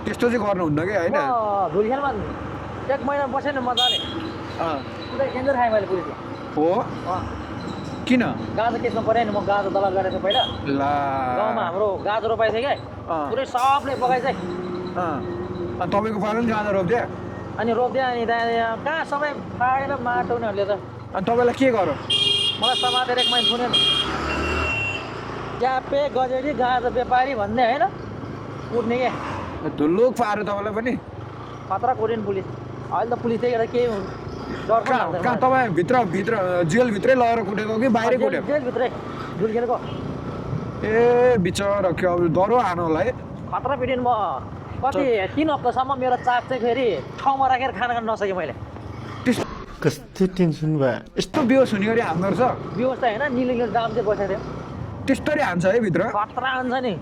त्यस्तो चाहिँ गर्नुहुन्न कि होइन धुलिखेलमा 1 महिना बसेन मजाले पुरै डेन्जर खाएँ मैले पुलिसले हो किन गाँजा केसमा परेँ नि म गाँजा दलाल गरेको थिएँ पहिला ला गाउँमा हाम्रो गाँजा रोपाइ थियो क्या पुरै सबले बगाइ चाहिँ अनि तपाईँको पालो पनि गाँजा रोप्थ्यो अनि रोप्दै अनि त्यहाँ कहाँ सबै फाडेर माटो उनीहरूले त अनि तपाईँलाई के गर्यो मलाई समातेर 1 महिना थुनेन ट्यापे गजेडी गाँजा व्यापारी भन्ने होइन उठ्ने क्या धुल्लुक पाऱ्यो तपाईँलाई पनि खतरा कोरियन पुलिस अहिले त पुलिस देखेर केही डर पनि लाग्दैन कहाँ तपाईँ भित्र जेलभित्रै लगेर कुटेको कि बाहिर कुट्यो जेलभित्रै धुलिखेलको ए बिचरा के अब डरो हानु होला है खतरा पिटिन म कति 3 हप्तासम्म मेरो चाक चाहिँ फेरि ठाउँमा राखेर खाना खान नसकेँ मैले कस्तो टेन्सन भयो यस्तो बेहोस हुने गरी हान्दो रहेछ व्यवस्था होइन निलो दाम चाहिँ बसेको थियो त्यस्तरी हान्छ है भित्र खतरा हान्छ नि